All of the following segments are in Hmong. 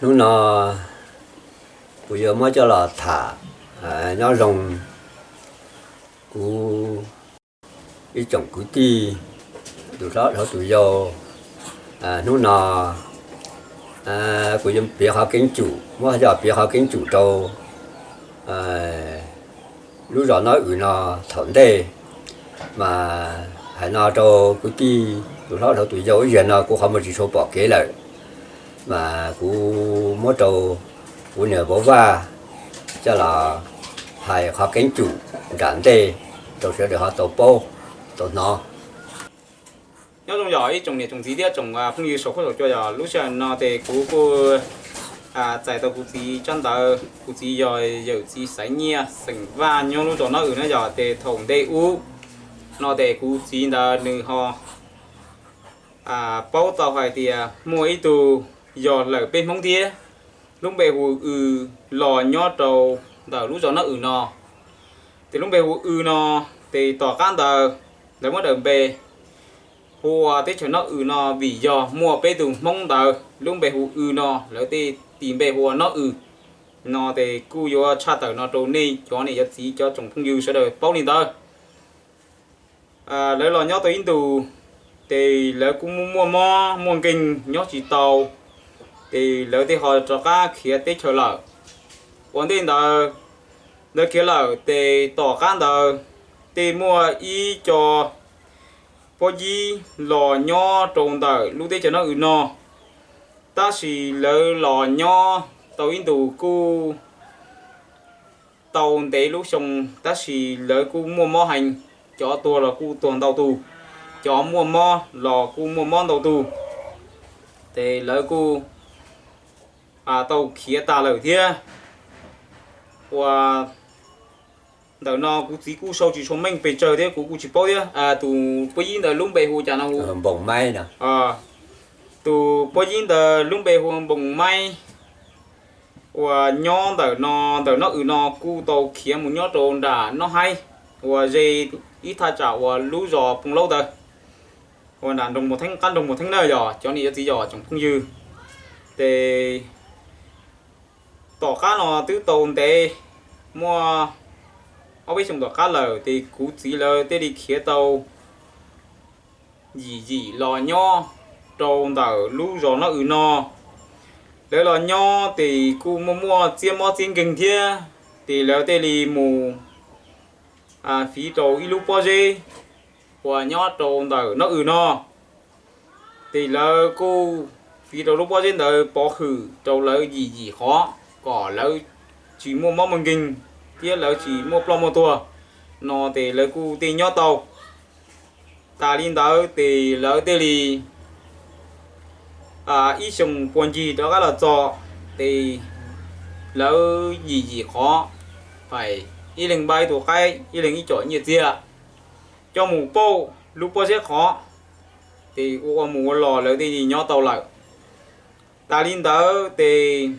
Hnub no kuv yuav muab coj los tham nyob zoo kuv ib tsoom kwv tij tus hlob dhau tus yau. Hnub no kuv yuav piav qhov keeb tsum, muab coj piav qhov keeb tsum rau lub zos Nob Ws no thaum ntej. Mas hais no rau kwv tij tus hlob dhau tus yau, ib zaug no kuv qhov muag tsis tshua pom kev lawm, mas kuv muab rau kuv niam Vauv Vaj coj los hais qhov keeb tsum nram ntej rau sawv daws ho tau paub tau hnov. Nyob zoo yog ib tsoom niam tsoom txiv thiab tsoom phooj ywg saum huab saum cua, yog lub sij hawm no ces kuv kuj txais tau kuv txiv tsab ntawv. Kuv txiv yog yawm txiv Xaiv Nyiaj xeem Vaj nyob lub zos Nob Ws na. Yog ces thaum ntej ub no ces kuv txiv ntawd nws ho paub tau hais tias muaj ib tug yog lawm peb Hmoob thiab, lub npe hu Ws, los nyob rau ntawm lub zos Nob Ws no. Ces lub npe hu Ws no, ces tom qab ntawd lawv muab daws npe hu ua teb chaws Nob Ws no vim yog muaj peb tug Hmoob ntawd lub npe hu Ws no lawv thiaj tis npe hu ua Nob Ws. No ces kuj yuav tshaj tawm no rau nej cov niam cov txiv cov tsoom phooj ywg sawv daws paub li ntawd. Lawv los nyob tau ib ntus, ces lawv kuj muaj muaj mob muaj nkeeg nyob tsis tau, ces lawv thiaj ho rov qab khiav teb chaws lawm. Ua ntej ntawd lawv khiav lawm ces tom qab ntawd tej muaj ib co pob yib los nyob rau ntawm lub teb chaws Nob Ws no, tab sis lawv los nyob tau ib ntus kuj tau ntev lub xyoo, tab sis lawv kuj muaj mob heev, cov tuag los kuj tuag ntau tus, cov muaj mob los kuj muaj mob ntau tus, ces lawv kuj tau khiav tas lawm thiab. Ua ntawm no kuv txiv kuj sau tsis tshua meej pes tsawg thiab kuv kuj tsis paub thiab. Tus pob yib ntawd lub npe hu cas no hu? Npoos Maib no. Tus pob yib ntawd lub npe hu Npoos Maib, uas nyob ntawm no, ntawm Nob Ws no kuj tau khiav mus nyob rau nram Nob Haib, uas ze ib thaj tsam uas lub zos Poo Laub ntawd, uas nram nroog Muas Theeb, qab nroog Muas Theeb na, yog cov niam cov txiv yog tsoom phooj ywg. Ces tom qab no twb tau ntev, muaj ob peb xyoos tom qab lawm ces kuv txiv lawv thiaj li khiav tau yim yim los nyob rau ntawm lub zos Nob Ws no. Lawv los nyob ces kuj muaj muaj txiab mob txiab nkeeg thiab, ces lawv thiaj li mus fiv rau ib lub pob zeb uas nyob rau ntawm Nob Ws no. Ces lawv kuj fiv rau lub pob zeb ntawd pov hwm rau lawv yim yim qhov kom lawv tsis muaj mob muaj nkeeg thiab lawv tsis muaj ploj muaj tuag no ces lawv kuj thiaj nyob tau. Tas li ntawd ces lawv thiaj li ib xyoos puag ncig rov qab los txog, ces lawv yim yim qhov, ib leeg npaj ib tug qaib, ib leeg ib com nyiaj txiag coj mus pauj lub pob zeb qhov, ces ua ua mus ua los lawv thiaj li nyob tau lawm. Tas li ntawd ces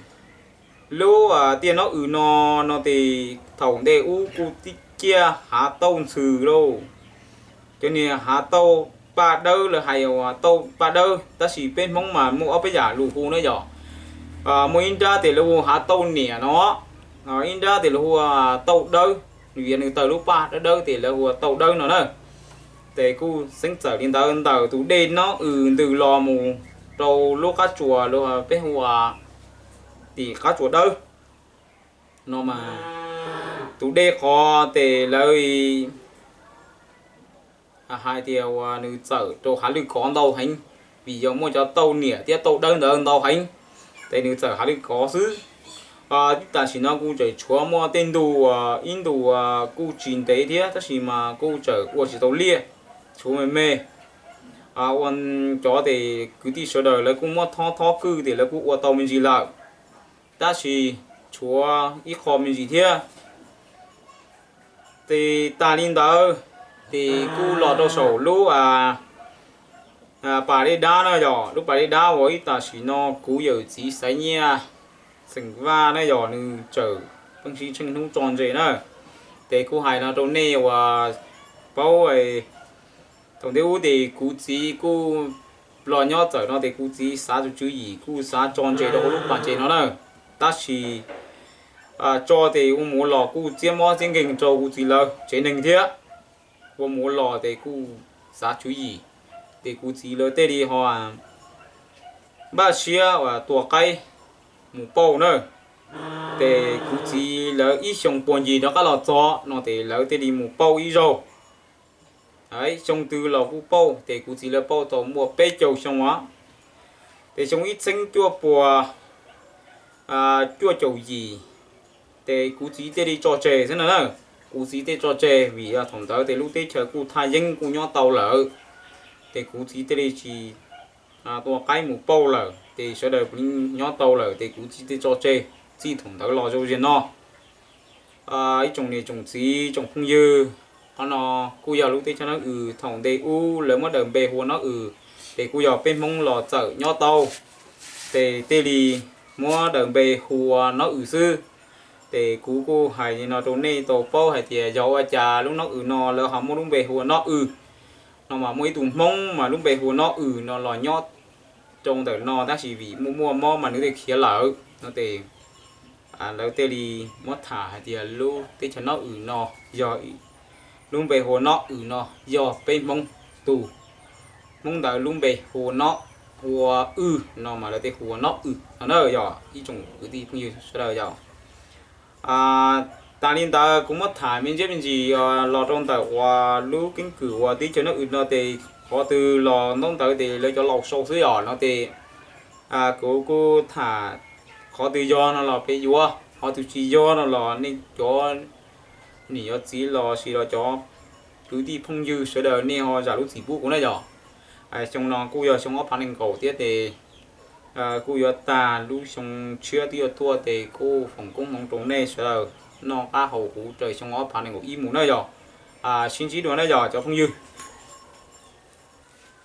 lub tiaj Nob Ws no, no ces thaum ntej ub kuj tib ciaj hav tauj ntxhw lauj. Cov niag hav tauj paj dawb, lawv hais uas tauj paj dawb, tab sis peb Hmoob mas muaj ob peb yam lus hu na yom. Muaj ib nrab ces lawv hu hav tauj niam no, ib nrab ces lawv hu tauj dawb, vim nws tawg lub paj dawb dawb ces lawv hu ua tauj dawb no na. Ces kuj xeeb txawm li ntawd, ntawm tus dej Nob Ws ntws los mus rau lub qab tsuas, peb hu ua tim qab tsuas dawb no mas, tus dej qhov ces lawv hais tias uas nws txawm rau hav lwj kov ntau heev, vim yog muaj cov tauj niam thiab tauj dawb ntawd ntau heev, ces nws txawm hav lwj kov xwb. Tam sim no kuj tseem tshuav muaj tej ntu, ib ntu kuj tsis ntev thiab tab sis mas kuj tseem ua tsis tau liaj, tshuav me me. Ua cov ces kwv tij sawv daws lawv kuj muab thob thob kwj ces lawv kuj ua tau me ntsis lawm, tab sis tshuav ib qho me ntsis thiab. Ces tas li ntawd, ces kuj los rau saum lub pas dej dab na yom, lub pas dej dab uas ib tam sim no kuv yawm txiv Xaiv Nyiaj xeem Vaj na yom, nws tseem pheej sib tsheej hnub tso ntses na. Ces kuj hais no rau nej uas paub, thaum ntej ub ces kuv txiv kuj los nyob txawm no ces kuv txiv xav tus tswv yim kuj xav tso ntses rau hauv lub pas ntses no na. Tab sis tso ces ua mus ua los kuj txiab mob txiab nkeeg rau kuv txiv lawv tsev neeg thiab. Ua mus ua los ces kuj xav tswv yim, ces kuv txiv lawv thiaj li ho npaj siab ua tua qaib mus pauj na. Ces kuv txiv lawv ib xyoo puag ncig rov qab los txog no ces lawv thiaj li mus pauj ib zaug. Xyoo twg los kuj pauj, ces kuv txiv lawv pauj tau muaj peb caug xyoo os. Ces xyoo ib txhiab cuaj puas cuaj caum yim, ces kuv txiv thiaj li tso tseg xwb no na. Kuv txiv thiaj tso tseg vim yog thaum ntawd ces lub teb chaws kuj thaj yeeb kuj nyob tau lawm, ces kuv txiv thiaj li tsis tua qaib mus pauj lawm ces sawv daws puav leej nyob tau lawm ces kuv txiv thiaj tso tseg txij thaum ntawd los zoo ziag no. Ib tsoom niam tsoom txiv tsoom phooj ywg, qhov no kuj yog lub teb chaws Nab Wm thaum ntej ub lawv muab daws npe hu ua Nab Wm, ces kuj yog peb Hmoob los txawm nyob tau, ces thiaj li muab daws npe hu ua Nab Wm xwb. Ces kuv kuj hais li no rau nej tau paub hais tias yog ua cas lub Nab Wm no lawv ho muab lub npe hu ua Nab Wm no mas muaj ib tug Hmoob mas lub npe hu ua Nab Wm no los nyob rau ntawm no tab sis vim muaj muaj mob mas nws thiaj khiav lawm no ces lawv thiaj li muab tham hais tias lub teb chaws Nab Wm no yog lub npe hu ua Nab Wm no yog peb Hmoob tus, Hmoob ntawd lub npe hu ua Nab, hu ua Wm no mas lawv thiaj hu ua Nab Wm no na yog ib tsoom kwv tij phooj ywg sawv daws yog. Tas li ntawd kuv muab tham me ntsis me ntsis los rau ntawm uas lub keeb kwm uas teb chaws Nab Wm no ces qhov twg los ntaub ntawv ces lawv cov laus sau xwb yom no ces kuv kuj tham qhov twg yog no los peb yuav, qhov twg tsis yog no los nej cov niam cov txiv los sis los cov kwv tij phooj ywg sawv daws nej ho zam lub txim pub kuv na yom. Xyoo no kuj yog xyoo ob phav nees nkaum thiab ces kuj yuav tag lub xyoo tshiab twb yuav tuaj ces kuj foom koob hmoov rau nej sawv daws noj qab haus huv raws xyoo ob phav nees nkaum ib mus na yom. Sib ntsib dua na yom cov phooj ywg.